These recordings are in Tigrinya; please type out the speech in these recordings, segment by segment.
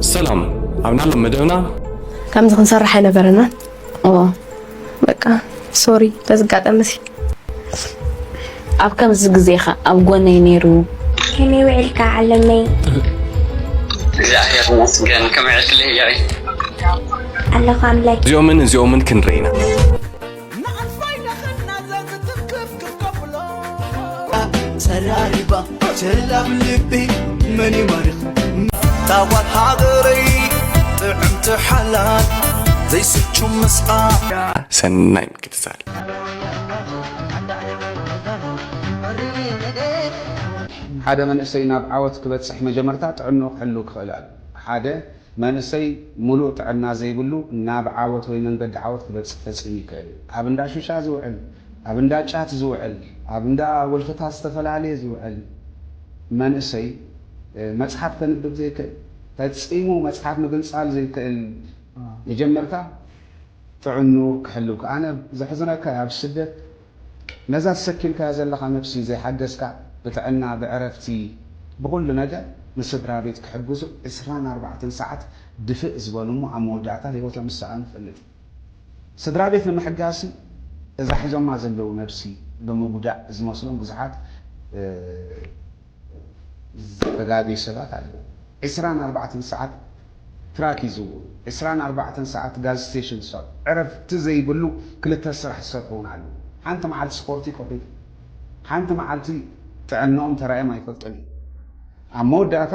ሰላም፣ ኣብ ናሎም መደብና ከምዚ ክንሰርሕ ኣይነበረናን። ኦ በቃ ሶሪ በዚ ኣጋጣሚ እዚ። ኣብ ከምዚ ግዜኻ ኣብ ጎነይ ነይሩ። ከመይ ውዒልካ ዓለመይ? እግዚኣብሔር ይመስገን። ከመይ ዕልክልህ እያይ? ኣለኹ ኣምላክ። እዚኦምን እዚኦምን ክንርኢ ኢና። ንኣልፋይ ለኸና ዘዝትክፍ ክከፍሎ ጸራሪባ ቸላብ ልቢ መን ይማርኽ ታዋት ሃገረይ ጥዕምቲ ሓላል ዘይስቹ ምስኣ ሰናይ ምክትታል። ሓደ መንእሰይ ናብ ዓወት ክበጽሕ መጀመርታ ጥዕንኡ ክሕሉ ክኽእል ኣሎ። ሓደ መንእሰይ ሙሉእ ጥዕና ዘይብሉ ናብ ዓወት ወይ መንገዲ ዓወት ክበጽሕ ፈጺሙ ይክእል እዩ። ኣብ እንዳ ሹሻ ዝውዕል፣ ኣብ እንዳ ጫት ዝውዕል፣ ኣብ እንዳ ወልፍታት ዝተፈላለየ ዝውዕል መንእሰይ መጽሓፍ ከንብብ ዘይክእል፣ ፈጺሙ መጽሓፍ ምግንጻል ዘይክእል መጀመርታ ጥዕንኡ ክሕልው። ኣነ ዘሕዝነካ ኣብ ስደት ነዛ ተሰኪምካያ ዘለኻ ነብሲ ዘይሓገዝካ ብጥዕና ብዕረፍቲ ብኹሉ ነገር ንስድራ ቤት ክሕግዙ ዕስራን ኣርባዕተን ሰዓት ድፍእ ዝበሉ እሞ ኣብ መወዳእታ ህይወቶም ዝሰኣኑ እፈልጥ። ስድራ ቤት ንምሕጋዝሲ እዛ ሒዞማ ዘለዉ ነብሲ ብምጉዳእ ዝመስሎም ብዙሓት ዝተጋገዩ ሰባት ኣለዉ። ዕስራን ኣርባዕተን ሰዓት ትራክ ይዝውሩ፣ ዕስራን ኣርባዕተን ሰዓት ጋዝ ስቴሽን ዝሰርሑ፣ ዕረፍቲ ዘይብሉ ክልተ ስራሕ ዝሰርሑ እውን ኣለዉ። ሓንቲ መዓልቲ ስፖርት ይከዱ፣ ሓንቲ መዓልቲ ጥዕንኦም ተራእዮም ኣይፈልጡን እዮም። ኣብ መወዳእታ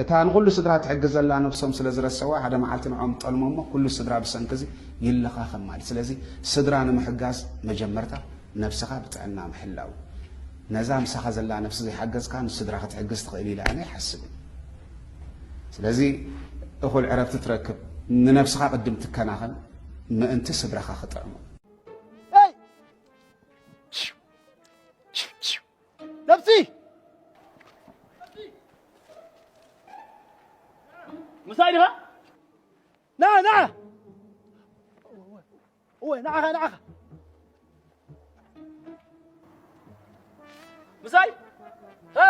እታ ንኹሉ ስድራ ትሕግዝ ዘላ ነብሶም ስለ ዝረሰዋ ሓደ መዓልቲ ንዕኦም ጠልሞ እሞ ኩሉ ስድራ ብሰንኪ እዚ ይለኻኸም ማለት። ስለዚ ስድራ ንምሕጋዝ መጀመርታ ነብስኻ ብጥዕና ምሕላው። ነዛ ምሳኻ ዘላ ነብሲ ዘይሓገዝካ ንስድራ ክትሕግዝ ትኽእል ኢለ ኣነ ኣይሓስብን። ስለዚ እኹል ዕረፍቲ ትረክብ፣ ንነብስኻ ቅድም ትከናኸን ምእንቲ ስድራኻ ክጥዕሙ። ነብሲ ምሳይ ዲኻ? ና ና እወ ንዓኻ ንዓኻ ምሳይ እ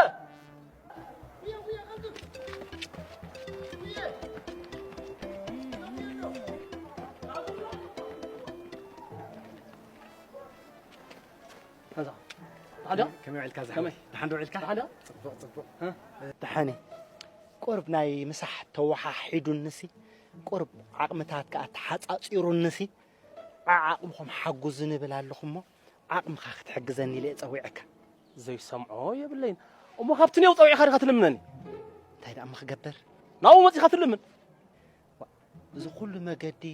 ከመይ ውዒልካ? ዝሓመይ ደሓን ዶ ውዒልካ? ደሓን ዶ? ጽቡቕ ጽቡቕ። ደሓን እየ። ቁሩብ ናይ ምሳሕ ተወሓሒዱንሲ ቁሩብ ዓቕምታት ከኣ ተሓጻጺሩንሲ ዓዓቕምኹም ሓጉዙኒ እብል ኣለኹ እሞ ዓቕምኻ ክትሕግዘኒ ኢለ እየ ጸዊዐካ። ዘይሰምዖ የብለይን። እሞ ካብቲ ኔው ጸዊዕካ ዲኻ ትልምነኒ? እንታይ ደኣ እሞ ክገብር? ናብኡ መጺኻ ትልምን? ዋ፣ እዚ ኩሉ መገዲ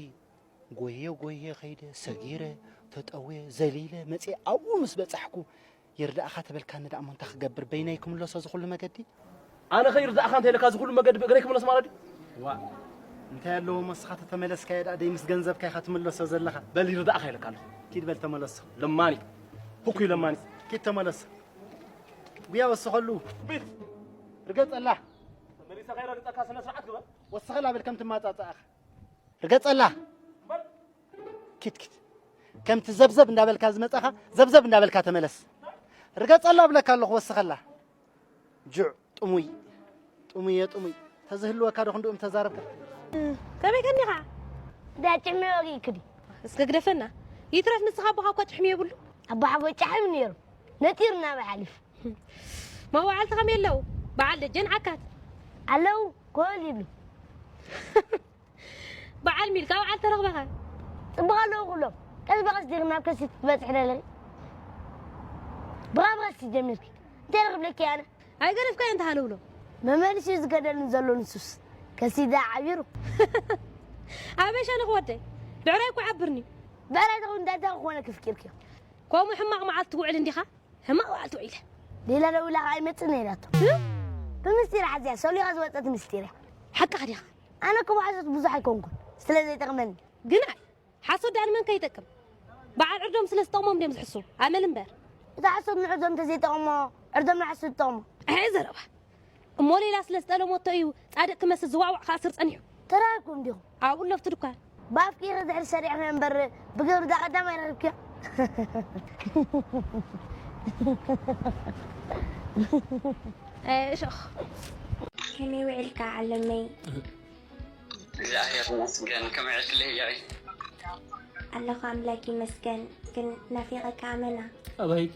ጎየ ጎየ ከይደ ሰጊረ ተጠውየ ዘሊለ መጽየ ኣብኡ ምስ በጻሕኩ ይርዳእኻ ተበልካኒ ደኣ እሞ እንታይ ክገብር በይነይ ክምለሶ እዚ ኩሉ መገዲ? ኣነ ከይርዳእኻ እንተ ኢለካ እዚ ኩሉ መገዲ ብእግረይ ክምለስ ማለት ድዩ? ዋ እንታይ ኣለዎ እሞ እስኻ ተተመለስካዮ ደኣ ደይ ምስ ገንዘብካ ኢኻ ትምለሶ ዘለኻ። በል ይርዳእኻ ኢለካ ኣለኹ። ኪድ በል ተመለሶ። ለማኒ። ህኩይ ለማኒ። ኪድ ተመለሶ። ጉያ ወስኸሉ። ቢት። ርገጸላ። ተመሊሰ ከይረግጸካ ስነ ስርዓት ግበር። ወስኸላ በል ከም ትማጻጻእኻ። ርገጸላ። ኪት ኪት። ከምቲ ዘብዘብ እንዳበልካ ዝመጻኻ ዘብዘብ እንዳበልካ ተመለስ። ርገጸላ እብለካ ኣለኹ ወስኸላ። ጁዕ ጥሙይ ጥሙየ ጥሙይ ተዝህልወካ ዶ ክንድኡም ተዛረብካ። ከመይ ከኒኻ? ዳጭ መወጊ ክዲ እስከ ግደፈና። ይትረፍ ንስኻ ኣቦኻ እኳ ጭሕሚ የብሉ። ኣቦ ሓጎይ ጫሕሚ ነይሩ ነጢሩ እናበይ ሓሊፉ። መዋዕልቲ ከመይ ኣለዉ? በዓል ደጀን ዓካት ኣለዉ ኮል ይብሉ። በዓል ሚልካ በዓል ተረኽበኸ? ጽቡቕ ኣለዉ ኩሎም። ቀስ ብቐስ ዲኺ ናብ ከሲት ክትበጽሒ ደለኺ? ብቐስ ብቐስ ጀሚርኪ። እንታይ ክብለኪ ኣነ? ኣይገደፍካዮ እንተ ሃለውሎ። መመሊሱ እዩ ዝገደልኒ ዘሎ ንሱስ። ከሲዳ ዓቢሩ። ኣበይ ሸነኽ ወደይ? ድዕራይ እኮ ዓብርኒ። ብዕራይ ተኾይኑ እንታይ እንታይ ክኾነ ክፍኪርኪ? ከምኡ ሕማቕ መዓልቲ ትውዕል እንዲኻ? ሕማቕ መዓልቲ ውዒለ። ሌላ ደዊላ ኸዓ ኣይመጽእን እየ ኢላቶ። ብምስጢር ሓዚያ ሰሊኻ ዝወጸት ምስጢር እያ። ሓቅኻ ዲኻ? ኣነ እኮ ብሓሶት ብዙሕ ኣይኮንኩን ስለ ዘይጠቕመኒ። ግን ኣይ ሓሶት ደኣ ንመን ከይጠቅም? በዓል ዕርዶም ስለ ዝጠቕሞም ድዮም ዝሕስዉ? ኣመል እምበር። እታ ሓሶት ንዕርዶም እንተዘይጠቕሞ ዕርዶም ንሓሶት ይጠቕሞ። ኣይ ዘረባ። እሞ ሌላ ስለ ዝጠለሞቶ እዩ ጻድቕ ክመስል ዝዋዕዋዕ ክኣስር ጸኒሑ። ተራኺብኩም ዲኹም? ኣብኡ ኣሎ ኣብቲ ድኳን። ብኣፍኪ ኢኺ ድሕሪ ሰሪዕኺ እምበር ብግብሪ እዛ ቀዳማይ ረኺብክያ። ኣይ እሾኽ። ከመይ ውዒልካ ዓለመይ? እግዚኣብሔር ይመስገን። ከመይ ዕልክልህ እያይ? ኣለኹ ኣምላክ ይመስገን። ግን ናፊቐካ ኣመና። ኣባይኪ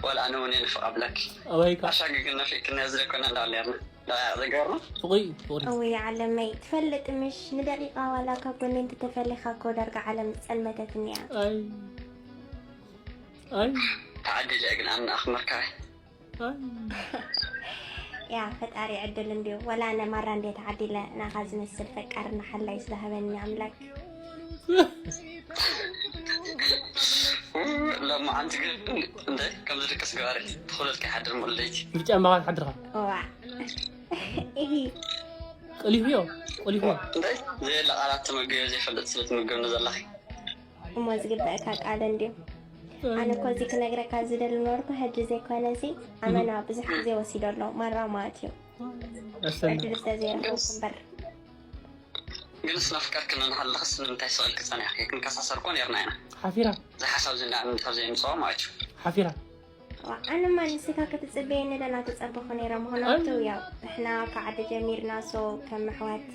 ወላ ኣነ እውን የንፍቕ ኣብላኪ። ኣባይካ ኣሻጊ ግን ናፊቕክኒ እዚ ደኮነ እንዳበልና ነርና። ደቂቕ ዘገርና። ፍቕሪ ፍቕሪ እውይ ዓለመይ ትፈልጥ ምሽ ንደቂቃ ዋላ ካብ ጎነይ እንተተፈሊኻ እኮ ዳርጋ ዓለም ጸልመተትኒ እያ። ኣይ ኣይ ተዓዲለ ግን ኣምና ኣኽመርካ። ኣይ ያ ፈጣሪ ዕድል እንድዩ ወላ ነማራ እንዴ ተዓዲለ ናኻ ዝመስል ፈቃር ንሓላይ ዝሃበኒ ኣምላክ። ሎማዓንቲ ግን እንደ ከም ዝድቅስ ገባሪ ትኽእለልካ ይሓድር ሙሉ ለይቲ። ብጫማኻ ትሓድርኻ ዋ ኢሂ ቀሊፉዮ ቀሊፉዮ እንደ ዘየለ ቃላት ተመገዮ ዘይፈልጥ ስለ ትምገብኒ ዘለኺ። እሞ ዝግበአካ ቃል እንድዩ። ኣነ እኮ እዚ ክነግረካ ዝደሊ ነበርኩ ሕጂ ዘይኮነ እዚ ኣመና ብዙሕ ግዜ ወሲዶ ኣሎ ማራ ማለት እዩ። ኣሰና ዕድል ስለዘይረኸብኩ እምበር ግንስ ናፍቀርክና እናሃለኽስ ንምንታይ ስቕ ኢልኪ ጸኒሕኪ? ክንከሳሰር እኮ ነርና ኢና። ሓፊራ እዚ ሓሳብ እዚ እንዳ ምንታብ ዘየምጽኦ ማለት እዩ። ሓፊራ ዋ፣ ኣነማ ንስካ ክትጽበየኒ ደና ተጸበኹ ነይረ። ምኽንያቱ ያው ንሕና ካብ ዓዲ ጀሚርና ሶ ከም ኣሕዋት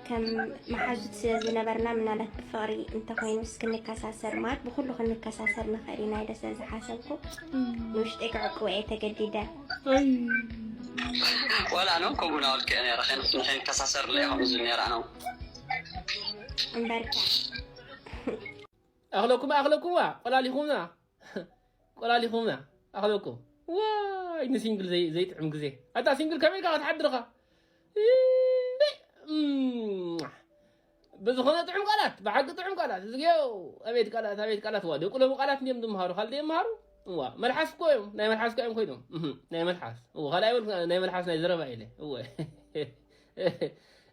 ከም መሓዙት ስለ ዝነበርና ምናልባት ብፍቕሪ እንተኾይኑስ ክንከሳሰር ማለት ብኩሉ ክንከሳሰር ንኽእል ኢና ኢለ ስለ ዝሓሰብኩ ንውሽጠይ ክዕቅቦ እየ ተገዲደ። ኣይ ወላ ኣነ እውን ከምኡ ናበልኩ እየ ነይረ። ከይንስ ንኸይንከሳሰር ኢለ እየ ከምኡ ዝብል ነይረ ኣነ እውን። እምበርካ ኣኽለኩማ ኣኽለኩማ ቆላሊኹምና ቆላሊኹምና ኣኽለኩም ዋይ ንሲንግል ዘይ- ዘይጥዕም ግዜ ኣታ ሲንግል ከመይ ኢልካ ክትሓድርኻ ብዝኾነ ጥዑም ቃላት ብሓቂ ጥዑም ቃላት እዝግዮ ኣቤት ቃላት ኣቤት ቃላት ዋ ደቂ ሎሚ ቃላት እንዲዮም ዝምሃሩ ካልደ ይምሃሩ እዋ መልሓስ እኮ እዮም ናይ መልሓስ እኮ እዮም ኮይኖም እህ፣ ናይ መልሓስ እዋ ካልኣይ በል ናይ መልሓስ ናይ ዘረባ ኢለ እወ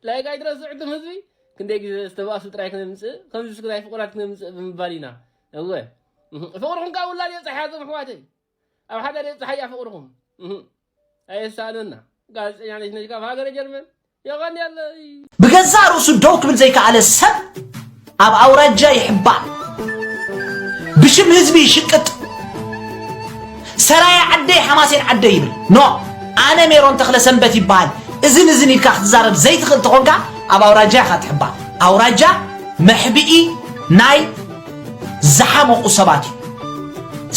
ላይክ ኣይትረስዑ እትም ህዝቢ ክንደይ ግዜ ዝተባእሱ ጥራይ ክነምፅእ ከምዚ እስኪ ናይ ፍቑራት ክነምፅእ ብምባል ኢና እወ እህ፣ ፍቕርኹም ካብ ውላድ የብፅሓ እዞም ኣሕዋተይ ኣብ ሓደ የብፅሓያ ፍቕርኹም እህ፣ ኣየሳእነና ጋዜጠኛ ነሽ ነሽ ካብ ሃገረ ጀርመን የቐንየለይ ብገዛእ ርእሱ ደው ክብል ዘይከኣለ ሰብ ኣብ ኣውራጃ ይሕባእ፣ ብሽም ህዝቢ ይሽቅጥ፣ ሰራየ ዓደይ ሓማሴን ዓደይ ይብል። ኖ ኣነ ሜሮን ተኽለ ሰንበት ይበሃል። እዝን እዝን ኢልካ ክትዛረብ ዘይትኽእል ተኾንካ ኣብ ኣውራጃ ኢኻ ትሕባእ። ኣውራጃ መሕብኢ ናይ ዝሓመቑ ሰባት እዩ።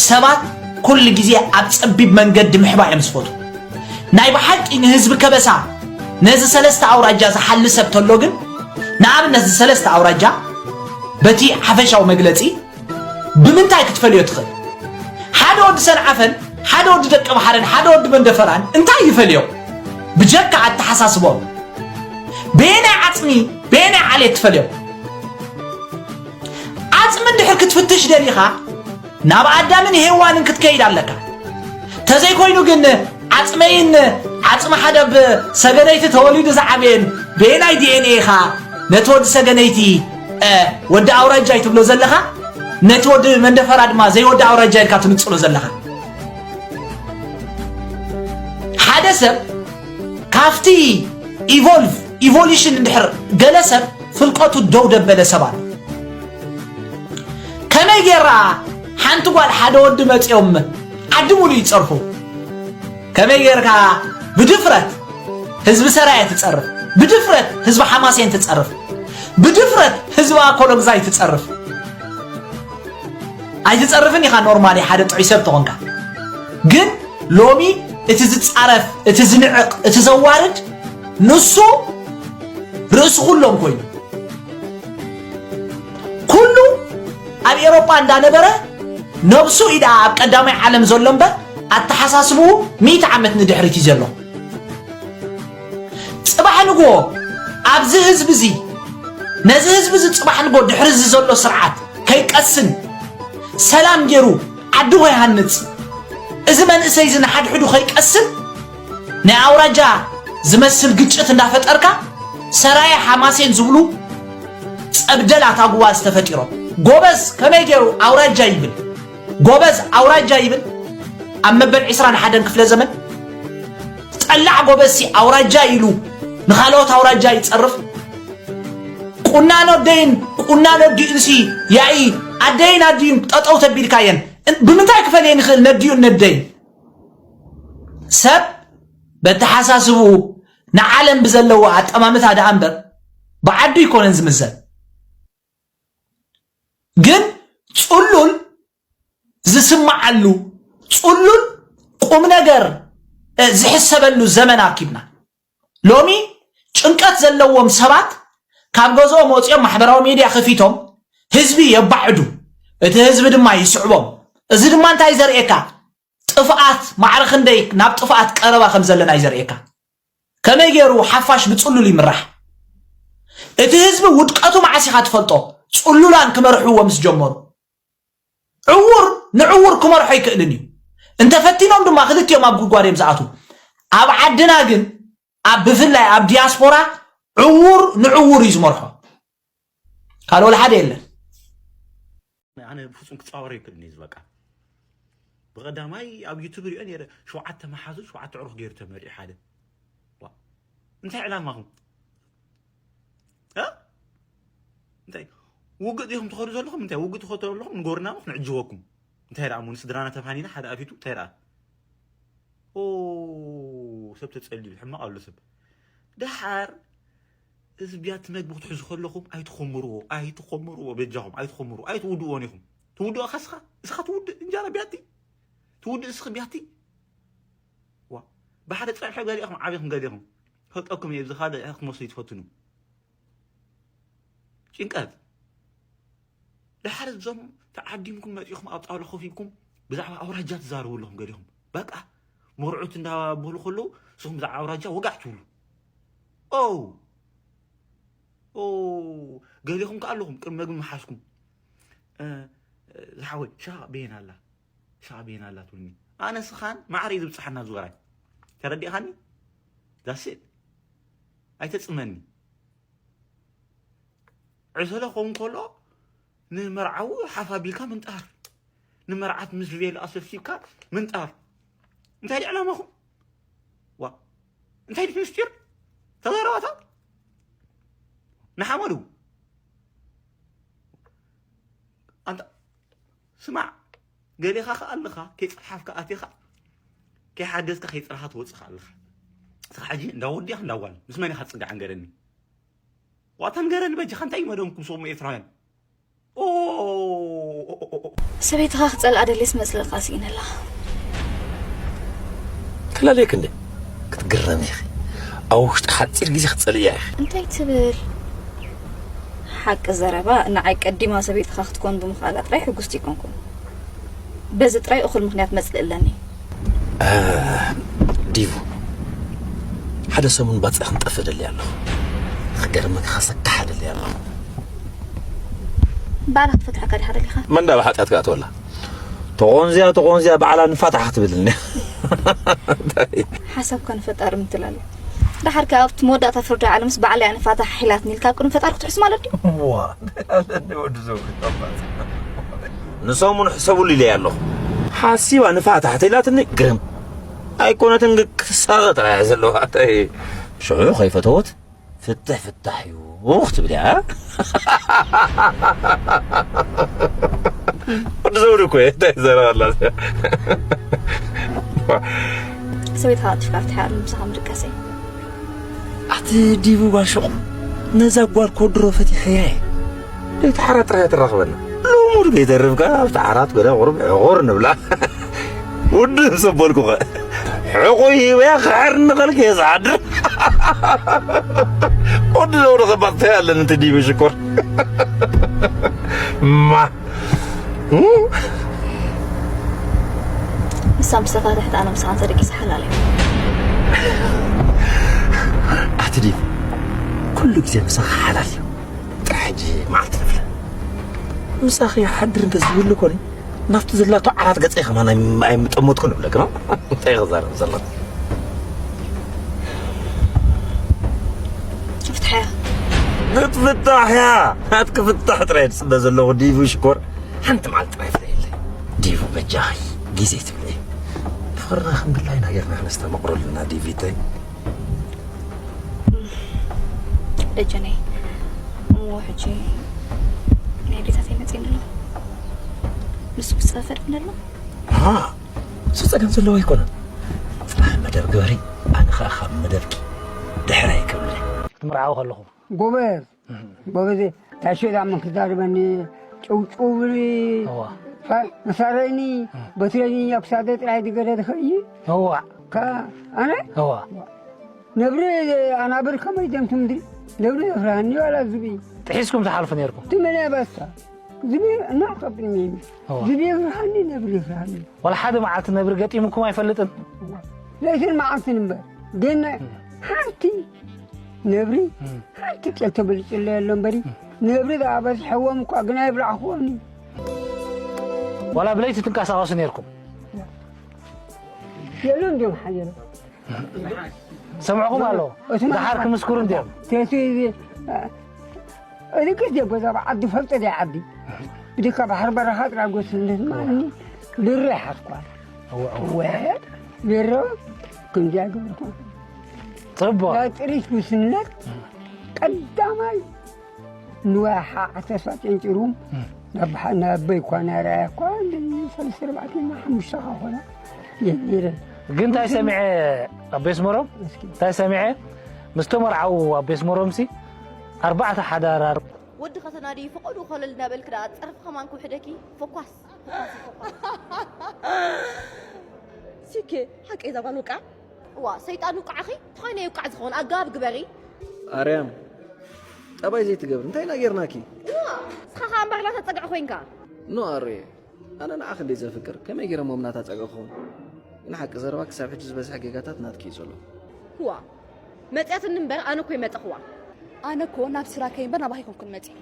ሰባት ኩሉ ግዜ ኣብ ጸቢብ መንገዲ ምሕባእ እዮም ዝፈቱ። ናይ ብሓቂ ንህዝቢ ከበሳ ነዚ ሰለስተ ኣውራጃ ዝሓሊ ሰብ ተሎ ግን ንኣብነት እዚ ሰለስተ ኣውራጃ በቲ ሓፈሻዊ መግለጺ ብምንታይ ክትፈልዮ ትኽእል? ሓደ ወዲ ሰንዓፈን ሓደ ወዲ ደቂ ባሕርን ሓደ ወዲ መንደፈራን እንታይ ይፈልዮም? ብጀካ ኣተሓሳስቦም በየናይ ዓጽሚ በየናይ ዓሌት ትፈልዮም? ዓጽሚ እንድሕር ክትፍትሽ ደሊኻ ናብ ኣዳምን ሄዋንን ክትከይድ ኣለካ። ተዘይኮይኑ ግን ዓጽመይን ዓጽሚ ሓደ ብሰገነይቲ ተወሊዱ ዝዓበየን በየናይ ዲኤንኤ ኢኻ ነቲ ወዲ ሰገነይቲ እ፣ ወዲ ኣውራጃይ ትብሎ ዘለኻ ነቲ ወዲ መንደፈራ ድማ ዘይወዲ ኣውራጃይ ኢልካ ትንጽሎ ዘለኻ። ሓደ ሰብ ካብቲ ኢቮልቭ ኢቮሉሽን እንድሕር ገለ ሰብ ፍልቀቱ ደው ደበለ ሰብ ኣሎ። ከመይ ጌራ ሓንቲ ጓል ሓደ ወዲ መጺኦም ዓዲ ሙሉ ይጸርፉ? ከመይ ጌርካ ብድፍረት ህዝቢ ሰራየ ትጸርፍ? ብድፍረት ህዝቢ ሓማሴን ትጸርፍ? ብድፍረት ህዝቢ ኣኮሎግዛይ ትጸርፍ? ኣይትጸርፍን ኢኻ ኖርማሊ ሓደ ጥዑይ ሰብ ተኾንካ። ግን ሎሚ እቲ ዝጻረፍ፣ እቲ ዝንዕቕ፣ እቲ ዘዋርድ ንሱ ርእሲ ኩሎም ኮይኑ ኩሉ ኣብ ኤሮጳ እንዳነበረ ነብሱ ኢዳ ኣብ ቀዳማይ ዓለም ዘሎ እምበር ኣተሓሳስብኡ ሚእቲ ዓመት ንድሕሪት እዩ ዘሎ። ጽባሕ ንግሆ ኣብዚ ህዝቢ እዚ ነዚ ህዝቢ እዚ ጽባሕ ንግሆ ድሕሪ እዚ ዘሎ ስርዓት ከይቀስን ሰላም ገይሩ ዓዲ ከይሃንጽ እዚ መንእሰይ እዚ ንሓድሕዱ ከይቀስን ናይ ኣውራጃ ዝመስል ግጭት እንዳፈጠርካ ሰራየ ሓማሴን ዝብሉ ጸብደላት ኣጉባዝ ተፈጢሮም። ጎበዝ ከመይ ገይሩ ኣውራጃ ይብል? ጎበዝ ኣውራጃ ይብል? ኣብ መበል ዕስራን ሓደን ክፍለ ዘመን ጠላዕ ጎበዝሲ ኣውራጃ ኢሉ ንኻልኦት ኣውራጃ ይጸርፍ። ቁናኖ ኣደይን ቁናኖ ኣዲኡንሲ ያኢ ኣደይን ኣዲኡን ጠጠው ተቢልካየን እ- ብምንታይ ክፈልየን ይኽእል ነዲኡን ነደይን? ሰብ በተሓሳስብኡ ንዓለም ብዘለዎ ኣጠማምታ ደኣ እምበር ብዓዱ ኣይኮነን ዝምዘን። ግን ጽሉል ዝስምዓሉ፣ ጽሉል ቁም ነገር ዝሕሰበሉ ዘመን ኣርኪብና። ሎሚ ጭንቀት ዘለዎም ሰባት ካብ ገዝኦም ወፂኦም ማሕበራዊ ሚድያ ከፊቶም ህዝቢ የባዕዱ፣ እቲ ህዝቢ ድማ ይስዕቦም። እዚ ድማ እንታይ ዘርእየካ? ጥፍኣት ማዕረ ክንደይ ናብ ጥፍኣት ቀረባ ከም ዘለና እዩ ዘርእየካ። ከመይ ገይሩ ሓፋሽ ብፅሉል ይምራሕ? እቲ ህዝቢ ውድቀቱ መዓስ ኢኻ ትፈልጦ? ፅሉላን ክመርሕዎ ምስ ጀመሩ። ዕውር ንዕውር ክመርሖ ኣይክእልን እዩ። እንተፈቲኖም ድማ ክልቲኦም ኣብ ጉድጓድ እዮም ዝኣትዉ። ኣብ ዓድና ግን ኣብ ብፍላይ ኣብ ዲያስፖራ ዕውር ንዕውር እዩ ዝመርሖ። ካልእ ወላ ሓደ የለን። ኣነ ብፍፁም ክፃወር ይክእል እዚ በቃ ብቀዳማይ ኣብ ዩቱብ ሪኦ ነረ ሸውዓተ መሓዙ ሸውዓተ ዕሩኽ ገይሩ ተመሪዑ ሓደ እንታይ ዕላማኹም እንታይ ውግእ ዲኹም ትኸዱ ዘለኹም እንታይ ውግእ ትኸዱ ዘለኹም ንጎርናሙ ክንዕጅበኩም እንታይ ደኣ ሞ ንስድራና ተፋኒና ሓደ ኣፊቱ እንታይ ደኣ ኦ ሰብ ተጸልዩ ሕማቕ ኣሎ ሰብ ደሓር እዚ ቢያቲ መግቢ ክትሕዙ ከለኹም ኣይትኾምርዎ ኣይትኾምርዎ በጃኹም ኣይትኾምርዎ ኣይትውድእዎን ኢኹም ትውድኦ ካስኻ እስኻ ትውድእ እንጀራ ቢያቲ ትውድእ እስኺ ቢያቲ ዋ ብሓደ ጸብሒ ገሊኹም ዓቢኹም ገሊኹም ፈልጠኩም እየ ብዝኻደ ክትመስሉ ይትፈትኑ ጭንቀት ደሓር እዞም ተዓዲምኩም መፂኹም ኣብ ጣውላ ኮፍ ኢልኩም ብዛዕባ ኣውራጃ ትዛረቡ ኣለኹም ገሊኹም በቃ መርዑት እንዳበሉ ከለዉ ንስኹም ብዛዕባ ኣውራጃ ወጋዕ ትብሉ ኦ ኦ ገሊኹም ከ ኣለኹም ቅድሚ መግቢ ምሓዝኩም ዝሓወይ ሻቕ በየን ኣላ ሻቕ በየን ኣላ ትብሉኒ ኣነ ስኻን ማዕረ እዩ ዝብፅሓና ዝወራይ ተረዲእኻኒ ዳስል ኣይተፅመኒ ዕሰለ ክኸውን ከሎ ንመርዓዊ ሓፍ ኣቢልካ ምንጣር፣ ንመርዓት ምስ ቬሎ ኣሰብሲብካ ምንጣር። እንታይ ድዩ ዕላማኹም? ዋ እንታይ ድዩ ምስጢር? ተዛረባታ ንሓመዱ ኣንታ ስማዕ ገሌኻ ከኣ ኣለኻ ከይጸሓፍካ ኣቲኻ ከይሓገዝካ ከይጸረኻ ትወጽእ ከኣ ኣለኻ። እስኻ ሕጂ እንዳ ወዲ ዲኻ እንዳ ጓል ምስ መን ኢኻ ትጽጋዕ ንገረኒ? ዋታ ንገረኒ በጃኻ እንታይ እዩ መደብኩም ሰሙ ኤርትራውያን? ሰበይትኻ ክጸልኣ ደልየስ መጽለልካ ስኢነላ። ተላለየክ እንደ ክትግረሚ ኢኺ። ኣብ ውሽጢ ሓጺር ግዜ ክትጸልእያ ኢኺ። እንታይ ትብል? ሓቂ ዘረባ ንዓይ ቀዲማ ሰበይትኻ ክትኮን ብምኽኣላ ጥራይ ሕጉስቲ ኣይኮንኩን። በዚ ጥራይ እኹል ምኽንያት መጽልኢ ኣለኒ። ዲቡ ሓደ ሰሙን ባጽዕ ክንጠፍእ ደልየ ኣለኹ። ክገርመካ ከሰክሓ ደልየ ኣለኹ። ባዕላ ክትፈትሓካ ዲኻ ደሊኻ? መን ዳ ብሓጢኣት ክኣትወላ? ተቖንዝያ ተቖንዝያ ባዕላ ንፋታሕ ክትብልኒ። ሓሳብካ ንፈጣሪ ምትላል እዩ። ደሓር ከኣ ኣብቲ መወዳእታ ፍርዲ ዓለምስ ባዕላ እያ ንፋታሕ ሒላትኒ ኢልካ ኣብ ቅድሚ ፈጣሪ ክትሕሱ ማለት ድዩ? ዋ ኣለኒ ወዲ ዘውሪ ጠባጽ። ንሰሙን ሕሰቡሉ ኢለያ ኣለኹ። ሓሲባ ንፋታሕ ተኢላትኒ ግርም ኣይኮነትን ክሳቐጥ እያ ዘለዋ። ሽዑ ከይፈተወት ፍትሕ ፍታሕ እዩ ክትብል እያ። ወዲ ዘውሪ እኮ እየ እንታይ ዘረባ ኣላ እዚኣ። ሰበይትኻ ቀልጢፍካ ፍትሓ እያ ምሳኻ ምድቃሰይ። ኣቲ ዲቡ ባሸቑ ነዛ ጓል ኮድሮ ፈቲሐያ እየ። ደይቲ ሓራት ጥራይ ትራኽበና። ልሙድ ከይተርፍካ ኣብቲ ዓራት ገለ ቁሩብ ዕቑር ንብላ። ውድብ ዘበልኩኸ ሕቑይ ህበያ ክሕር ንኸልክ እየ ዝሓድር። ወዲ ዘውሪ ኸባጥተይ ኣለኒ እቲ ዲቡ ሽኮር። ማ ንሳ ምስ ተፋትሐት ኣነ ምሳኻ እንተደቂሰ ሓላል እዩ። ኣቲ ዲቡ ኩሉ ግዜ ምሳኻ ሓላል እዩ። ጥራሕ ሕጂ መዓልቲ ንፍለ ምሳኺ ሓድር እንተዝህሉ ኮነ ናብቲ ዘላቶ ዓራት ገፀይ ከማን ኣይምጠመጥኩ ንብለክ ነው እንታይ ክዛረብ ዘለኹ ፍትሓያ ክትፍታሕ እያ ናትኪ ፍታሕ ጥራይ ዝፅበ ዘለኹ ዲቡ ሽኮር ሓንቲ መዓልቲ ጥራይ ፍለየለይ ዲቡ በጃኺ ግዜ ትብለይ ፍቕርና ከም ድላይና ጌርና ክነስተምቕረሉ ኢና ዲቪተይ ደጀነይ እሞ ሕጂ ናይ ኣዴታተይ መፅእኒ ኣሎ ንሱ ክፀፈር እብኒ ኣሎ እሱ ፀገም ዘለዎ ኣይኮነን ፅባሕ መደብ ግበሪ ኣነ ኸኣ ካብ መደብኪ ድሕር ኣይከብልን። ክትምርዓው ከለኹም። ጎበዝ፣ ጎበዝ፣ ታሸዳ ምን ክዛርበኒ፣ ጭውጭውብሊ፣ እዋ። ፈ-፣ መሳረይኒ፣ በትረኒ፣ ኣብ ክሳደ ጥራይ ዝገደ ዝኸይ፣ እዋ። ከ-፣ ኣነ? እዋ። ነብሪ ኣናብር ከመይ ደም ትምድሪ? ነብሪ የፍርሃኒ ዋላ ዝብኢ? ጥሒስኩም ትሓልፉ ነይርኩም? ትመነ በስታ። ዝብኢ እና ጠብኒ። እዋ። ዝብኢ የፍርሃኒ፣ ነብሪ የፍርሃኒ። ዋላ ሓደ መዓልቲ ነብሪ ገጢሙኩም ኣይፈልጥን? ለይትን መዓልትን እምበር። ግን ሓንቲ ነብሪ፣ እም። ሓንቲ ጨል ተበልጭለ የሎ እምበሪ፣ እም። ነብሪ ዝኣበዝሐዎም እኳ ግን ኣይብላዕኹዎምን። ዋላ ብለይቲ ትንቀሳቐሱ ነይርኩም? የሎ እንዲዮም ሓየሎ። ሰምዕኹም ኣሎ። እቲ ደሓር ክምስክሩ እንዲዮም። ተቲ እዚ፣ እዚ ግዜ ጎዛ ዓዲ ፈልጦ ዲያ ዓዲ። ብድካ ባሕሪ በረኻ ጥራይ ጎስነት ማኒ ልረ ሓስኳል። እወ፣ እወ። ወ-፣ ልረ ክንዲያ ገበርኩ። ጽቡቕ። ናይ ጥሪት ጉስነት ቀዳማይ ንዋይ ሓ-፣ ዓሰርተ ጨንጭሩ እም። ናብ ሓ-፣ ናብ ኣቦይ እኳ ናይ ረኣያ እኳ እንደ ሰለስተ ኣርባዕተ እና ሓሙሽተ ካ ኾና እየ ነይረ። ግን እንታይ ሰሚዐ ኣብ ቤት ሞሮም? እስኪ። እንታይ ሰሚዐ? ምስ ተመርዓው ኣብ ቤት ሞሮምሲ ኣርባዕተ ሓዳር ኣር- ወዲ ከተናዲ ፈቐዱ ኮለል እናበልክ ደኣ ጸርፊ ከማን ክውሕደኪ። ፎኳስ። ሲኬ፣ ሓቀይ እዛ ጓል ውቃዕ? እዋ፣ ሰይጣን ውቃዕኺ? እንተኾይነ ይውቃዕ ዝኸውን ኣገባብ ግበሪ። ኣርያም፣ ጠባይ ዘይትገብሪ፣ እንታይ ኢና ጌርናኪ? እዋ፣ ንስኻ ኸኣ እምበር ላታ ጸግዒ ኮይንካ። ኖ ኣሮየ፣ ኣነ ንዓኺ እንድየ ዘፍቅር፣ ከመይ ጌረ እሞ ናታ ጸግዒ ክኸውን? ግን ሓቂ ዘረባ ክሳብ ሕጂ ዝበዝሐ ጌጋታት ናትኪ እዩ ዘሎ። እዋ፣ መጽያትኒ እምበር ኣነ እኮ ይመጸኽዋ። ኣነ እኮ ናብ ስራከይ እምበር ናባኺ ኣይኮንኩን መጽየ።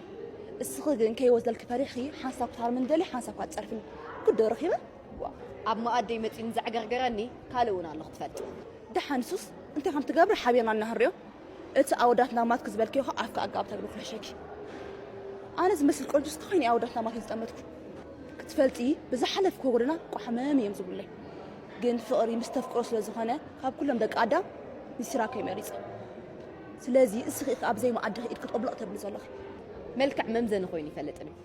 እስኺ ግን ከይወስደልኪ ፈሪሕኺ ሓንሳብ ክትሃርምኒ ደልየ ሓንሳብ እኳ ትጸርፍኒ። ጉድ ዶ ረኺበ? ዋ፣ ኣብ መኣደይ መጺኡ ንዘዕገርገረኒ ካልእ እውን ኣሎ ክትፈልጢ። ደሓን ንሱስ እንታይ ከም ትገብሪ ሓቢርና እናሃርዮ። እቲ ኣወዳት ላማት ክዝበልክዮ ኸ ኣፍካ ኣጋብ ተብሎ ክሕሸኪ። ኣነ ዝመስል ቆንጆ እስቲ ኮይነ ኣወዳት ላማት ዝጠመትኩ። ክትፈልጢ ብዝሓለፍክዎ ጎደና ቋሕመም እዮም ዝብሉለይ። ግን ፍቕሪ ምስ ተፍቅሮ ስለ ዝኾነ ካብ ኩሎም ደቂ ኣዳም ንሲራከይ መሪጸ። ስለዚ እስኺ ኢኺ ኣብ ዘይመኣድኺ ኢድኪ ጠብሎቕ ተብሊ ዘለኺ። መልክዕ መምዘኒ ኮይኑ ይፈልጥን እዩ።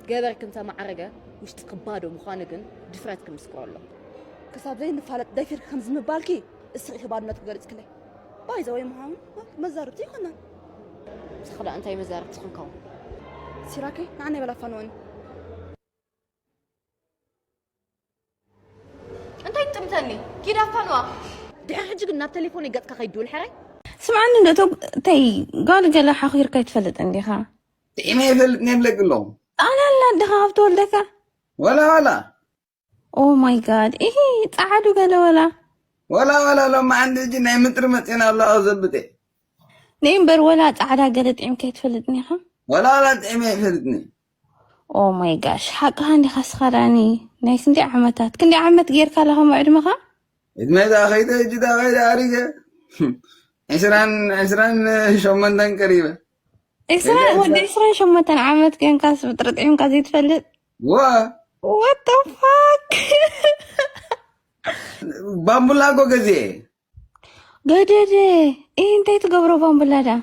ገበርኪ እንተማዕረገ ውሽጥኪ ባዶ ምዃኑ ግን ድፍረትኪ ምስክሮ ኣሎ። ክሳብ ዘይንፋለጥ ደፊርኪ ከምዚ ምባልኪ እስኺ ኢኺ ባዶነትኪ ገሊጽክለይ። ባይ ዘ ወይ ምዃኑ መዛርብቲ ኣይኮናን። ንስኺ ደኣ እንታይ መዛርብቲ ክንከውን? ሲራከይ ንዓና ይበላ ፋንወኒ። እንታይ ትጥምተኒ? ኪድ ኣፋንዋ። ድሕሪ ሕጂ ግን ናብ ቴሌፎነይ ገጽካ ከይትድውል ሕራይ። ስምዓኒ እንዶ፣ እቶ ተይ፣ ጓል ገለ ሓኺርካ ኣይትፈልጥን ዲኻ? ጥዒመ ይፈልጥን የብለኪ ኣለኹ። ኣነ ኣላ ኣደኻ ካብ ትወልደካ? ወላ ዋላ። Oh my God፣ ኢሂ፣ ጸዓዱ ገለ ወላ። ወላ ዋላ፣ ሎማዓንቲ ሕጂ ናይ ምጥሪ መጺና ኣሎ፣ ኣዘብጤ። ነይ እምበር ወላ ጻዕዳ ገለ ጥዒምካ ኣይትፈልጥን ኢኻ? ወላ ዋላ ጥዒመ ኣይፈልጥን። Oh my gosh፣ ሓቅኻ እንዲኻ እስኻ ዳኒ። ናይ ክንደይ ዓመታት፣ ክንደይ ዓመት ጌርካ ኣላ ከምኡ ዕድመኻ? ዕድመይ ደኣ ከይደ፣ ሕጂ ደኣ ከይደ ኣሪገ። ዕስራን፣ ዕስራን ሸሞንተን ቀሪበ። ዕስራ፣ ከይደ ወዲ ዕስራን ሸሞንተን ዓመት ጌንካስ ምጥሪ ጥዒምካ ዘይትፈልጥ? ዋ። What the fuck? ባምቡላ እኮ ገዚኤ። ገደደ። ኢሂ፣ እንታይ ትገብሮ ባምቡላ ደኣ?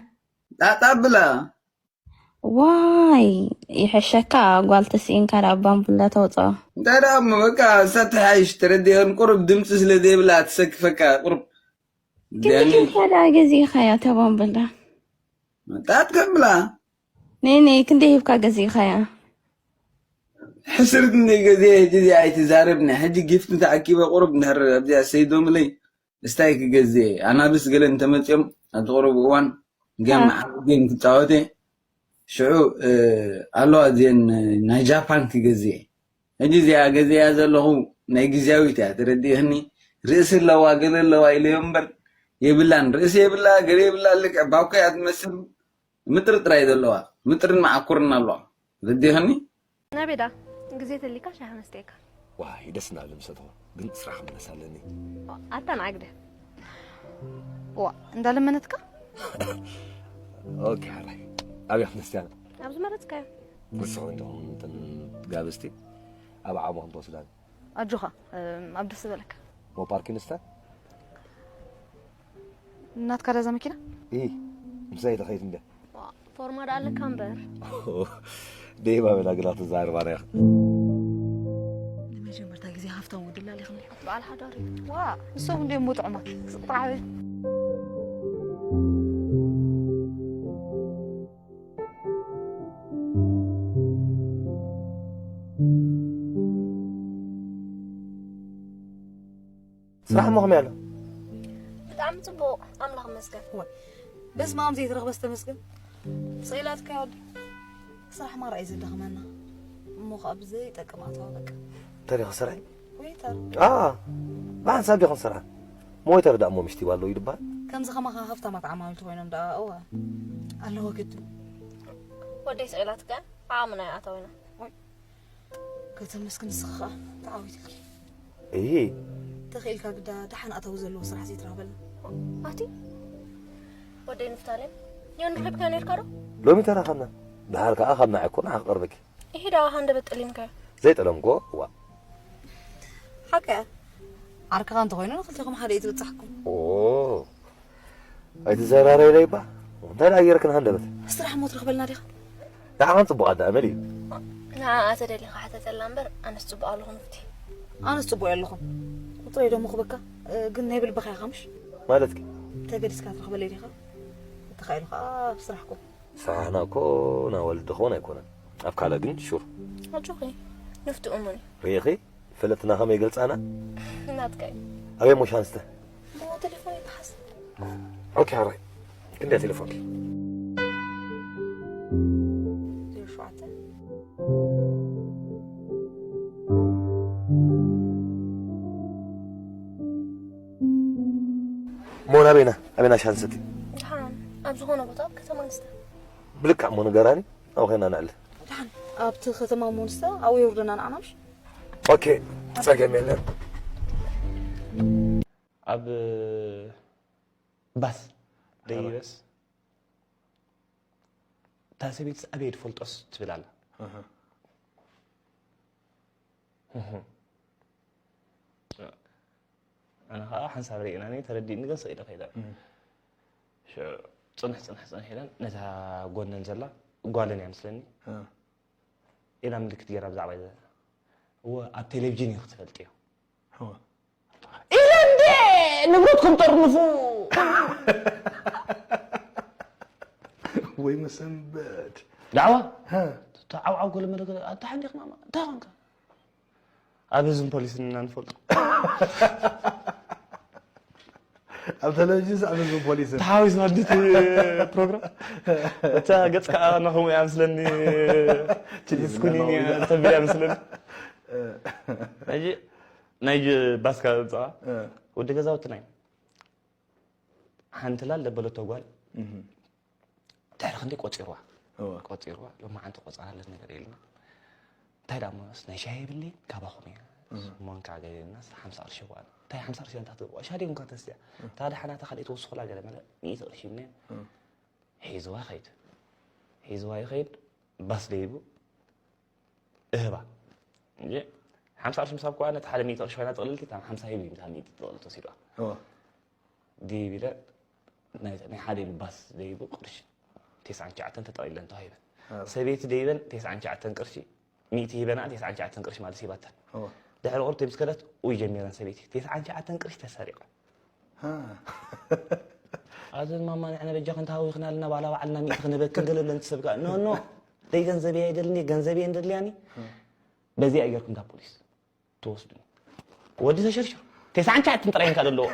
ጣጣ ብላ። ዋይ፣ ይሕሸካ ጓል ተስኢንካ ደኣ ባምቡላ ተውጽኦ። እንታይ ደኣ እሞ በቃ እሳ ትሓይሽ ተረዲእን ቁሩብ ድምፂ ስለ ዘይብላ ትሰክፈካ ቁሩብ። ክንዲ ደኒ። ጌርካ ደኣ ገዚእኻያ እታ ባምቡላ? መጣት ከብላ። ነይ ነይ ክንደይ ሂብካ ገዚእኻያ? ሕስርት እንደ ገዜ ሕጂ እዚኣ ኣይትዛረብኒ። ሕጂ ጊፍት ተኣኪበ ቁሩብ እንድሕር ኣብዚኣ ሰይዶምለይ እስታይ ክገዝእ እየ። ኣናብስ ገለ እንተመፅኦም ኣብቲ ቁሩብ እዋን ጌም አ። ዓቢ ጌም ክፃወት እየ። ሽዑ፣ እ፣ ኣለዋ እዚአን ናይ ጃፓን ክገዝእ እየ። ሕጂ እዚኣ ገዚኣ ዘለኹ ናይ ግዝያዊት እያ፣ ተረዲእኽኒ? ርእሲ ኣለዋ፣ ገለ ኣለዋ ኢለዮ እምበር የብላን። ርእሲ የብላ፣ ገለ የብላ፣ ልክዕ ባኮ እያ ትመስል። ምጥርጥር እያ ዘለዋ። ምጥርን መዓኩርን ኣለዋ። ተረዲእኽኒ? ናበይ ደኣ? ግዜ ተሊካ ሻሂ መስተየካ። ዋይ፣ ደስ እናበለ ምሰተኹ፣ ግን ስራሕ ክምለስ ኣለኒ። ኣታ ንዓግደ። ዋ፣ እንዳለመነትካ? ኦኬ፣ ሓራይ። ኣበይ ክንስትያና? ኣብ ዝመረጽካዮ። ንስኺ እንዲኹም እተን ጋብዝቲ ኣብ ዓቕምኹም ትወስዳኒ። ኣጆኻ፣ እም፣ ኣብ ደስ ዝበለካ። ሞ ፓርኪን ስታ? ናትካ ዳዛ መኪና? ኢ፣ ምሳይ ተኸይድ እንደ። ዋ፣ ፎርማ ደኣ ኣለካ እምበር። ደይባ በላ ግላ ትዛረባ ሪኻ። ንመጀመርታ ግዜ ሃፍታም ወዲ ላሊኽኒ። በዓል ሓዳር እዩ። ዋ፣ ንሶም እንዲኦም እሞ ጥዑማት። ስቕ ጥራሕ በል። ስራሕ እሞ ከመይ ኣሎ? ብጣዕሚ ጽቡቕ፣ ኣምላኽ ይመስገን። እዋይ፣ በስመ ኣብ ዘይትረኽበስ ተመስገን። ስቕ ኢላትካ ወዲ። ስራሕ ማራ እዩ ዘዳኽመና። እሞ ኸኣ ብዘይጠቅም ኣተዋ በቃ። ተሪኸ ስራሕ ወይተር። ብሓንሳብ ዲኹም ስራሕ ሞይተር ዳእሞ ምሽቲ ባለው ይድባል። ከምዚ ኸማኻ ሃፍታማት ዓማዊል ተኾይኖም ደኣ እዋ ኣለዎ ግድን። ወደይ ስቕ ኢላትካ ዓቕምና ይኣተወና። ከተመስግን ንስኻ ኸኣ ተዓዊትልኪ። እሂ ተኽኢልካ ግዳ ደሓን ኣታዊ ዘለዎ ስራሕ ዘይትረኽበልና። ኣቲ ወደይ ንፍታሌም ዮን ረኺብካ ነርካ ዶ? ሎሚ ተራኸብና። ድሓር ከኣ ካብ ንዓይ እኮ ንዓ ክቐርበኪ። ይሄዳ ሃንደበት ጠሊምካዮ። ዘይጠለምኮ ዋ ሓቂ እያ። ዓርክኻ እንተኾይኑ ንኽልቴኹም ሓደ እዩ ዝብጻሕኩም። ኦ ኣይትዘራረይ ለይባ እንታይ ደኣ ጌርክን ሃንደበት ስራሕ እሞ ትረኽበልና ዲኻ? ደሓን ጽቡቕ ኣዳ ኣመል እዩ ንዓኣ ተደሊኻ ሕተተላ እምበር ኣነስ ጽቡቕ ኣለኹ ንፍቲ። ኣነስ ጽቡቕ ኣለኹ። ቁጽረይ ደሞ ክበካ ግን ናይ ብልብኻ ኢኻ ምሽ? ማለትኪ ተገዲስካ ትረኽበለይ ዲኻ? እንተኻኢሉ ኸኣ ኣብ ስራሕኩም። ስራሕና እኮ ናይ ወለዲ ክኸውን ኣይኮነን ኣብ ካልእ ግን ሹር ኣጆኺ ንፍቲ እሙን እዩ። ርኢኺ ፈለጥትና ከመይ ገልጻና ናትካ እዩ። ኣበይ ሞሻንስተ እሞ ቴሌፎን ይተሓዝ። ኦኬ ሓራይ ክንደይ ቴሌፎንኪ ዜሮ ሸውዓተ እሞ ናበይና ኣበይና ሻንሰቲ ደሓን ኣብ ዝኾነ ቦታ ኣብ ከተማ ንስተ ብልክዕ እሞ ንገራኒ ኣብኡ ኸይና ንዕለ ደሓን ኣብቲ ከተማ ሞንስተ ኣብኡ የውርደና ንዓና ምሽ ኦኬ ጸገም የለን ኣብ ባስ ደይበስ እታ ሰበይትስ ኣበይ ትፈልጦስ ትብል ኣላ ኣነ ከዓ ሓንሳብ ርኢናኒ ተረዲእኒ ግን ስኢለ ከይደ ሽዑ ፅንሕ ፅንሕ ፅንሕ ኢለን ነታ ጎነን ዘላ ጓለን እያ ምስለኒ ኢላ ምልክት ገይራ ብዛዕባ እወ ኣብ ቴሌቪዥን እዩ ክትፈልጥዮ ኢለ እንዴ ንብረትኩም ጠርንፉ ወይ መሰንበት ዳዕዋ ሃ፣ ተዓብዓብ ገለ መለ ገለ ኣታ ሓንዲኽና እንታይ ኾንካ ኣብ ህዝብን ፖሊስን ኢና ንፈልጦ ኣብ ቴሌቪዥን ኣብ ህዝቢ ፖሊስን ተሓዊስና ድቲ ፕሮግራም እታ ገጽ ከዓ ናኸምኡ እያ ምስለኒ ስኩኒን እያ ተብል እያ ምስለኒ ሕጂ ናይ ባስካ ዘምፅኣ ወዲ ገዛውትና እዩ ሓንቲ ላል ደበለቶ ጓል ድሕሪ ክንደይ ቆፂርዋ ቆፂርዋ ሎማዓንቲ ቆፀራለት ነገር የልና እንታይ ደኣ ሞስ ናይ ሻሂ የብለይን ካባኹም እየ ሞንካ ገሌልና ሓምሳ ቅርሺ ዋን እንታይ ሓምሳ ቅርሺ እንታይ ትገብዋ ሻሂ እንኳ ተስትያ እታ ደሓናታ ካልእ ትወስኹላ ገለ መለ ሚእቲ ቅርሺ ይብለየን ሒዝዋ ይኸይድ ሒዝዋ ይኸይድ ባስ ደይቡ እህባ እንጂ ሓምሳ ቅርሺ ምሳብ ከዋ ነቲ ሓደ ሚእቲ ቅርሺ ኮይና ጥቕልልቲ እታ ሓምሳ ሂቡ እዩ ነታ ሚእቲ ጥቕልልቲ ወሲድዋ ድይብ ኢለ ናይ ሓደ ኢሉ ባስ ደይቡ ቅርሺ ቴስዓን ትሽዓተን ተጠቒለን ተዋሂበን ሰበይቲ ደይበን ቴስዓን ትሽዓተን ቅርሺ ሚእቲ ሂበና ቴስዓን ትሽዓተን ቅርሺ ማለት ሂባተን ድሕሪ ቁርብ ምስ ከደት ውይ ጀሚረን ሰበይቲ ቴስዓን ትሽዓተን ቅርሺ ተሰሪቑ ኣዘን ማማ ንሕና በጃ ክንተሃዊኽና ኣለና ባላ ባዕልና ሚእቲ ክንበክን ገለለን ትሰብካ ኖ ኖ ደይ ገንዘብ እያ ይደልኒ ገንዘብ እየን ደልያኒ በዚኣ እያ ገርኩም ካብ ፖሊስ ትወስዱኒ ወዲ ተሸርሽሩ ቴስዓን ትሽዓተን ጥራይ እንካ ዘለዎ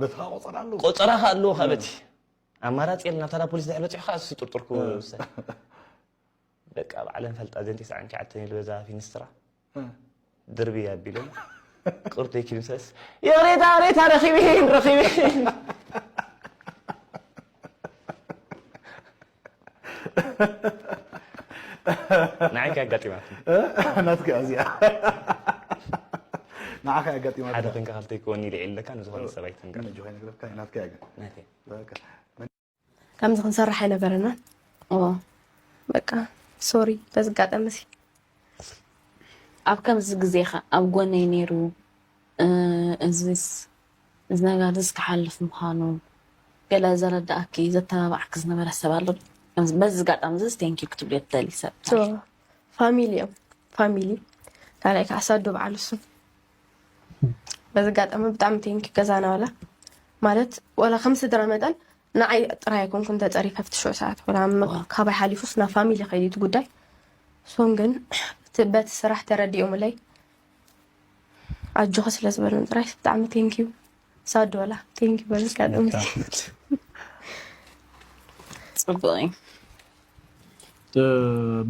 በትኻ ቆፀራ ኣለዎ ቆፀራ ከ ኣለዎ ከበቲ ኣማራፂ የለን ኣብታ ፖሊስ ድሕር በፂሑ ከዓ እሱ ጥርጥር ክውሰድ በቃ ባዕለን ፈልጣ ዘን ቴስዓን ትሽዓተን ኢሉ በዛ ፊንስትራ ድርቢ ኣቢሎም ቁርተይ ክምሰስ ይቕሬታ ይቕሬታ ረኺብን ረኺብን ንዓይ ከ ኣጋጢማት ናትካ እዚኣ ንዓኻ ኣጋጢማት ሓደ ኮንካ ካልተይ ክወኒ ኢለ ኢለካ ንዝኾነ ሰብ ኣይትንገር ነጆ ከይነግረካ ናትካ ያገ ናተይ በቃ ከምዚ ክንሰርሕ ኣይነበረናን። እዎ በቃ ሶሪ በዚ ኣጋጣሚ እዚ። ኣብ ከምዚ ግዜኻ ኣብ ጎነይ ነይሩ እዝስ እዚ ነገር እዚ ክሓልፍ ምዃኑ ገለ ዘረዳእኪ ዘተባባዕኪ ዝነበረ ሰብ ኣሎ። በዚ ኣጋጣሚ እዚ thank you ክትብልዮ ትደሊ ሰብ። ፋሚሊ እዮም ፋሚሊ ካልኣይ ከዓ ሳዶ በዓል እሱ በዚ ኣጋጣሚ ብጣዕሚ ቴንኪ ገዛና ዋላ ማለት ዋላ ከም ስድራ መጠን ንዓይ ጥራይ ኣይኮንኩን ተፀሪፈ ኣብቲ ሽዑ ሰዓት ዋላ ካባይ ሓሊፉስ ናብ ፋሚሊ ከይዱ እቲ ጉዳይ። እሶም ግን በቲ ስራሕ ተረዲኦምለይ ኣጆኺ ስለ ዝበሉን ጥራይ ብጣዕሚ ቴንኪዩ። ሳዶላ ቴንኪዩ በዚ ኣጋጣሚ። ፅቡቅ እዩ።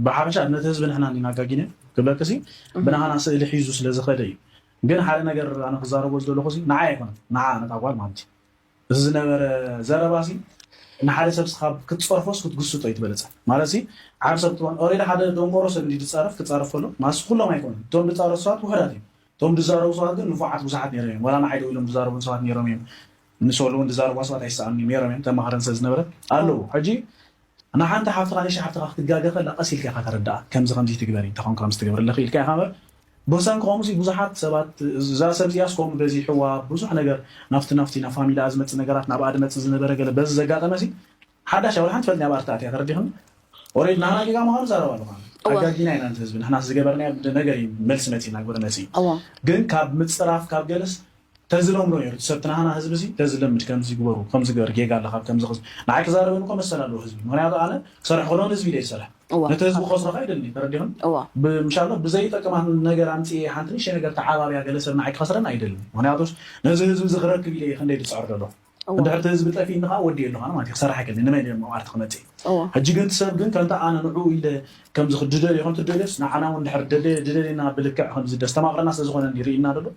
ብሓፈሻ ነቲ ህዝቢ ንሕና እንዲና ኣጋጊነ ክብለክሲ ብናህና ስእሊ ሒዙ ስለ ዝኸደ እዩ። ግን ሓደ ነገር ኣነ ክዛረቦ ዝደለኹ ንዓ ኣይኮነ ንዓ ነታ ጓል ማለት እዩ። እዚ ዝነበረ ዘረባ ሲ ንሓደ ሰብ ስኻብ ክትፀርፎስ ክትግስጦ እዩ ትበለፀ ማለት ሲ ዓብ ሰብ ትኾን ኦሬዲ ሓደ ደንቆሮ ሰብ እንዲ ዝፃረፍ ክፃረፍ ከሎ ማስ ኩሎም ኣይኮነ እቶም ዝፃረፉ ሰባት ውሕዳት እዮም። እቶም ዝዛረቡ ሰባት ግን ንፉዓት ብዙሓት ነይሮም እዮም። ዋላ ንዓይ ደው ኢሎም ዝዛረቡን ሰባት ነይሮም እዮም። ንሶሉ እውን ዝዛረቡ ሰባት ኣይሰኣኑ ነይሮም እዮም። ተማሃረን ሰብ ዝነበረ ኣለዉ ሕጂ ንሓንቲ ሓፍትኻ ንእሽተይ ሓፍትኻ ክትጋገ ከላ ቀስ ኢልካ ኢኻ ተረድኣ። ከምዚ ከምዚ ትግበሪ እንተኾን ከምዚ ትገብርለኺ ኢልካ ኢኻ እምበር ብሰንኪ ከምዚ ብዙሓት ሰባት እዛ ሰብ እዚኣስ ከምኡ በዚሕዋ ብዙሕ ነገር ናፍቲ ናፍቲ ናብ ፋሚላ ዝመፅእ ነገራት ናብኣ ዝመፅእ ዝነበረ ገለ በዚ ዘጋጠመ ሲ ሓዳሽ ኣብ ሓንቲ ፈልጥ ናብ ኣርትኣት እያ ተረዲኽኒ። ኦሬድ ናህና ጌጋ ምዃኑ ዛረባ ኣለኻ። ኣጋጊና ኢና ነቲ ህዝቢ ንሕና ዝገበርናዮ ነገር እዩ መልሲ መፂእና ግብሪ መፂእ እዋ ግን ካብ ምፅራፍ ካብ ገለስ ተዝለምዶ ነይሩ እቲ ሰብ ትናህና ህዝቢ እዚ ተዝለምድ ከምዚ ግበሩ ከምዚ ግበር ጌጋ ኣለካ ከምዚ ክዝ ንዓይ ክዛረበኒ እኮ መሰል ኣለዎ ህዝቢ ምክንያቱ ኣነ ክሰርሕ ከሎ ንህዝቢ ኢለ ይሰርሕ እዋ ነቲ ህዝቢ ከስረካ ይደሊ ተረዲኹም እዋ ብምሻሎ ብዘይጠቅማ ነገር ኣምፅኤ ሓንቲ ንእሽተይ ነገር ተዓባብያ ገለ ሰብ ንዓይ ክኸስረኒ ኣይደልን ምክንያቱስ ነዚ ህዝቢ እዚ ክረክብ ኢለ እየ ክንደይ ዝፅዕር ዘሎ እዋ እንድሕር እቲ ህዝቢ ጠፊእኒ ከዓ ወዲእ ኣለካ ማለት እዩ ክሰርሕ ኣይክእልን ንመን እዮም መባዕርቲ ክመፅእ እዋ ሕጂ ግን እቲ ሰብ ግን ከምቲ ኣነ ንዕኡ ኢለ ከምዚ ክድደልዮ ከምቲ ደልዮስ ንዓና እውን ድሕር ደለ- ድደልየና ብልክዕ ከምዚ ደስተማቕረና ስለ ዝኾነ እንዲ ርኢና ደሎ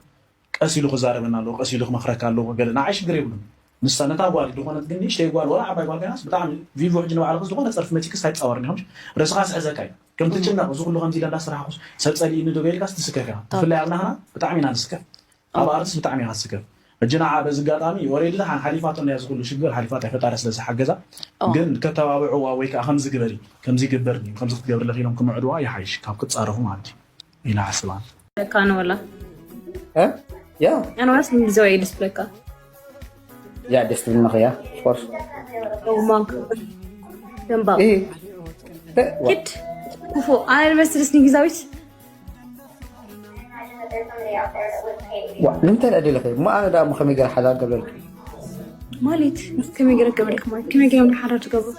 ቀስ ኢሉ ክዛረበና ኣለዎ ቀስ ኢሉ ክመኽረካ ኣለዎ ገለ ንዓይ ሽግር የብሉን ንሳ ነታ ጓል ዝኾነት ግን ንእሽተይ ጓል ወላ ዓባይ ጓል ኮይናስ ብጣዕሚ ቪቮ ሕጂ ንባዕልኹ ዝኾነ ፀርፊ መፂክስ ኣይፃወርን ኢኹም ርእስኻ ስሕዘካ እዩ ከምቲ ጭነቕ እዚ ኩሉ ከምዚ ኢለ እንዳስራሕኩስ ሰብ ፀሊእኒ ዶ ገይልካስ ትስከፍ ኢኻ ብፍላይ ኣብ ናህና ብጣዕሚ ኢና ንስከፍ ኣብ ኣርትስ ብጣዕሚ ኢኻ ትስከፍ ሕጂ ንዓ በዚ ኣጋጣሚ ወሬዲ ደሓን ሓሊፋቶ እያ ዝኩሉ ሽግር ሓሊፋታ ፈጣሪ ስለ ዝሓገዛ ኦ። ግን ከተባብዕዋ ወይ ከዓ ከምዚ ግበሪ ከምዚ ይግበር ድዩ ከምዚ ክትገብርለኺ ኢሎም ክምዕድዋ ይሓይሽ ካብ ክትፃረፉ ማለት እዩ ኢላ ሓስባ ካን ወላ እ? ያ ኣነ ዋስ ንግዜዋ እዩ ደስ ብለካ ያ ደስ ትብልኒ ኸያ ኦፍኮርስ ማንክ ደንባው እ ኪድ ክፉ ኣነ መስልስ ንግዛዊት ዋ ንምንታይ ደኣ ደለኸ እሞ ኣነ ደኣ እሞ ከመይ ገይረ ሓላል ገብረልኪ ማለት ከመይ ገይረ ገብረልክ ማለት ከመይ ገይረ ሓዳር ትገብሩ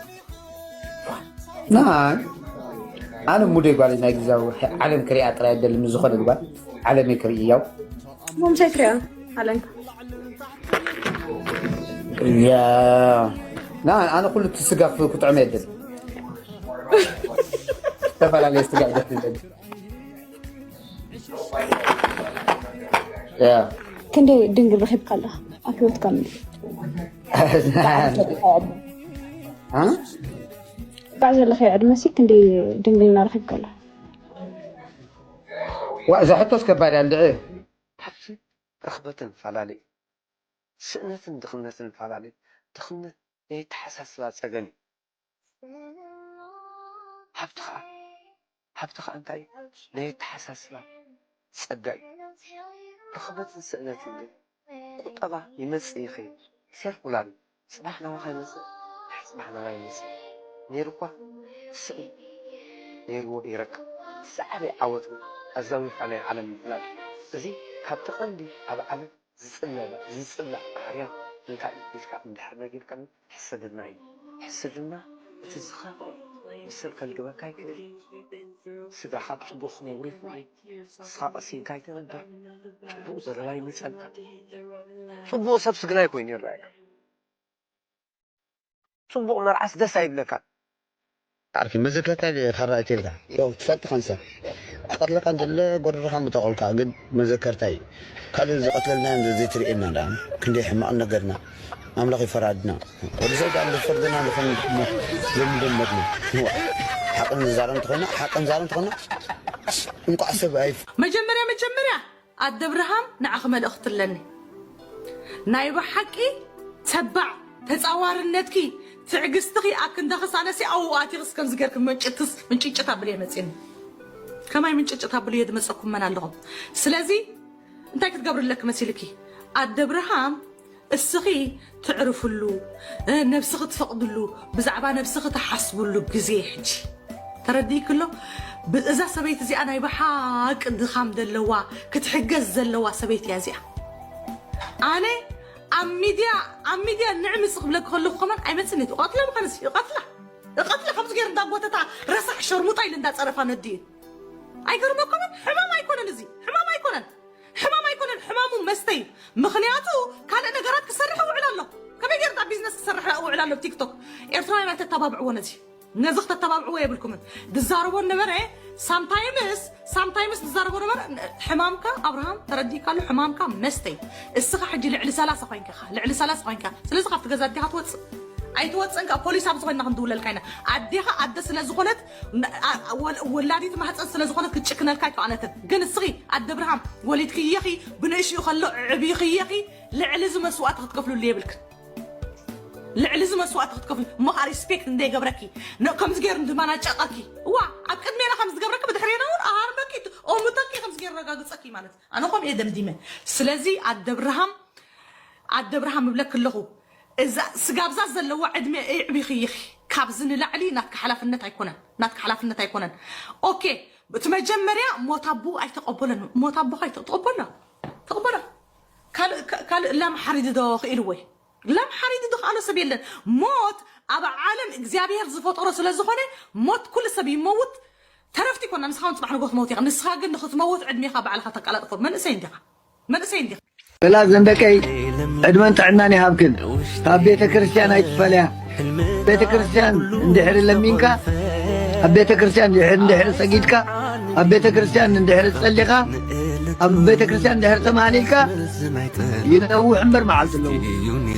ናይ ኣነ ሙደይ ጓል ናይ ግዛዊ ዓለም ክሪኣ ጥራይ ደሊ ምስ ዝኾነ ጓል ዓለም ክርኢ ያው እሞ ምሳይ ትሪኣ ኣለንካ ያ ና ኣነ ኩሉ እቲ ስጋ ክጥዕም የድል ዝተፈላለየ ስጋ ይደል ያ ክንደይ ድንግል ረኺብካ ኣለኻ ኣብ ህይወትካ ምንዲ እ? ባዕ ዘለኸ ዕድመ ሲ ክንደይ ድንግልና ረኺብካ ኣለኻ ዋ እዛ ሕቶስ ከባድ እያ ልድዒ ሃብትን ርኽበትን ፈላለዩ እዩ። ስእነትን ድኽነትን ፈላለዩ እዩ። ድኽነት ናይ ኣተሓሳስባ ጸገም እዩ። ሃብቲ ኸኣ ሃብቲ ኸኣ እንታይ እዩ? ናይ ኣተሓሳስባ ጸጋ እዩ። ርኽበትን ስእነትን ግን ቁጠባ ይመጽእ ይኸይድ። ሰርኩላር እዩ። ጽባሕ ናባኻ ይመጽእ፣ ድሕሪ ጽባሕ ናባይ ይመጽእ። ነይሩ እኳ ስእን ነይርዎ ይረክብ። ዝዓበየ ዓወት እውን ኣዛዊርካ ናይ ዓለም ምፍላጥ እዩ። እዚ ካብቲ ቀንዲ ኣብ ዓለም ዝጽለለ ዝጽላእ ባህርያት እንታይ እዩ ኢልካ እንድሕር ነጊርካኒ ሕስድና እዩ። ሕስድና እቲ ዝኸፍአ ንሰብ ከልግበካ ይኽእል እዩ። ስድራኻ ብጽቡቕ ክነብሩ ይኽእሉ እዮም። ንስኻ ቀሲንካ ኣይትነብር። ጽቡቕ ዘረባ ይመጸልካ። ጽቡቕ ሰብ ስግናይ ኮይኑ ይረኣየካ። ጽቡቕ መርዓስ ደስ ኣይብለካን። ዓርኪ መዘከርታ ካራ እቴልካ ያው ትፈልጥ ካንሰ ትቀትለካ እንተለ ጎረርካ ምጠቆልካ ግን መዘከርታ እዩ። ካልእ ዝቀትለልና እንደ ዘይትርእየና ደኣ ክንደይ ሕማቕ ነገርና ኣምላኽ ይፈራድና። ወዲ ሰብ ደኣ እንደ ፈርደና ንኾን እሞ ዘምደመድና። እዋ፣ ሓቂ ንዛረብ እንተኾና ሓቂ ንዛረብ እንተኾና እንቋዕ ሰብ ኣይፍ መጀመርያ መጀመርያ ኣደ ብርሃም ንዓኺ መልእኽቲ ኣለኒ። ናይ ብሓቂ ተባዕ ተጻዋርነትኪ ትዕግስትኺ ኣክንዳኽስ ኣነሲ ኣብኡ ኣቲኽስ ከምዚ ገርኪ መንጭትስ ምንጭጭት ኣብልየ መጺኒ። ከማይ ምንጭጭት ኣብልየ ዝመጸኩም መን ኣለኹም? ስለዚ እንታይ ክትገብሪ ኣለኪ መሲልኪ? ኣደ ብርሃም እስኺ ትዕርፍሉ፣ ነብስኺ ትፈቕድሉ፣ ብዛዕባ ነብስኺ ትሓስብሉ ግዜ ሕጂ። ተረዲእክሎ? እዛ ሰበይቲ እዚኣ ናይ ብሓቂ ድኻም ዘለዋ ክትሕገዝ ዘለዋ ሰበይቲ እያ እዚኣ። ኣነ ኣብ ሚድያ ኣብ ሚድያ ንዕምፅ ክብለክ ከለኩ ከማን ኣይመፅን እዩ። እቐትላ ምዃንስ እቐትላ እቐትላ ከምዚ ገይሩ እንዳጎተታ ረሳሕ ሸርሙጣ ኢሉ እንዳፀረፋ ነዲኡ። ኣይገርመኩምን? ሕማም ኣይኮነን፣ እዚ ሕማም ኣይኮነን፣ ሕማም ኣይኮነን። ሕማሙ መስተ እዩ። ምኽንያቱ ካልእ ነገራት ክሰርሕ እውዕል ኣሎ። ከመይ ገይሩ ቢዝነስ ክሰርሕ እውዕል ኣሎ? ቲክቶክ ኤርትራውያን ኣይተተባብዕዎ ነዚ ነዚ ክተተባብዕዎ የብልኩምን። ድዛረቦ ነበረ ሳምታይምስ ሳምታይምስ ድዛረቦ ነበረ። ሕማምካ ኣብርሃም ተረዲእካ ኣሎ። ሕማምካ መስተ እዩ። እስኻ ሕጂ ልዕሊ ሰላሳ ኮይንካ ኢኻ፣ ልዕሊ ሰላሳ ኮይንካ። ስለዚ ካብቲ ገዛ ኣዴኻ ትወፅእ ኣይትወፅእን። ካብ ፖሊስ ኣብ ዝኾንና ክንድውለልካ ኢና። ኣዴኻ ኣደ ስለ ዝኾነት፣ ን- ኣ- ወል- ወላዲት ማህፀን ስለ ዝኾነት ክትጭክነልካ ኣይከኣለትን። ግን እስኺ ኣደ ብርሃም ወሊድክየኺ፣ ብንእሽኡ ከሎ ዕብይክየኺ፣ ልዕሊ እዚ መስዋእቲ ክትከፍልሉ የብልክን። ልዕሊ እዚ መስዋእቲ ክትከፍል እሞ ከዓ ሪስፔክት እንደይገብረኪ፣ ነ- ከምዚ ገይሩ እንድማናጨቀኪ፣ እዋ፣ ኣብ ቅድሜና ከምዚ ዝገብረኪ ብድሕሬና እውን ኣሃርመኪ፣ ኦሙተኪ፣ ከምዚ ገይሩ ረጋግፀኪ ማለት እዩ። ኣነ ከምኡ እየ ደምዲመ። ስለዚ ኣደ ብርሃም ኣደ ብርሃም እብለክ ኣለኹ፣ እዛ ስጋብዛ ዘለዋ ዕድመ እዕቢኺ ኢኺ። ካብዚ ንላዕሊ ናትካ ሓላፍነት ኣይኮነን፣ ናትካ ሓላፍነት ኣይኮነን። ኦኬ፣ እቲ መጀመርያ ሞት ኣቦ ኣይተቐበለን። ሞት ኣቦኻ ኣይተቐበሎ ተቐበሎ። ካልእ ካ- ካልእ ላም ሓሪዲ ዶ ክኢልዎ እዩ? ላም ሓሪዲ ዶ ክኣሎ ሰብ የለን። ሞት ኣብ ዓለም እግዚኣብሔር ዝፈጠሮ ስለ ዝኾነ፣ ሞት ኩሉ ሰብ ይመውት። ተረፍቲ ይኮና፣ ንስኻ እውን ፅባሕ ንጎ ትመውት ኢኻ። ንስኻ ግን ንክትመውት ዕድሜኻ ባዕልኻ ተቀላጥፎ መንእሰይ እንዲኻ፣ መንእሰይ እንዲኻ። በላ ዘንደቀይ፣ ዕድመን ጥዕናን ይሃብክን። ካብ ቤተ ክርስቲያን ኣይትፈለያ። ቤተ ክርስቲያን እንድሕር ለሚንካ፣ ኣብ ቤተ ክርስቲያን እንድሕር እንድሕር ሰጊድካ፣ ኣብ ቤተ ክርስቲያን እንድሕር ጸሊኻ፣ ኣብ ቤተ ክርስቲያን እንድሕር ተማህሊልካ፣ ይነውሕ እምበር መዓልቲ ኣለዎ።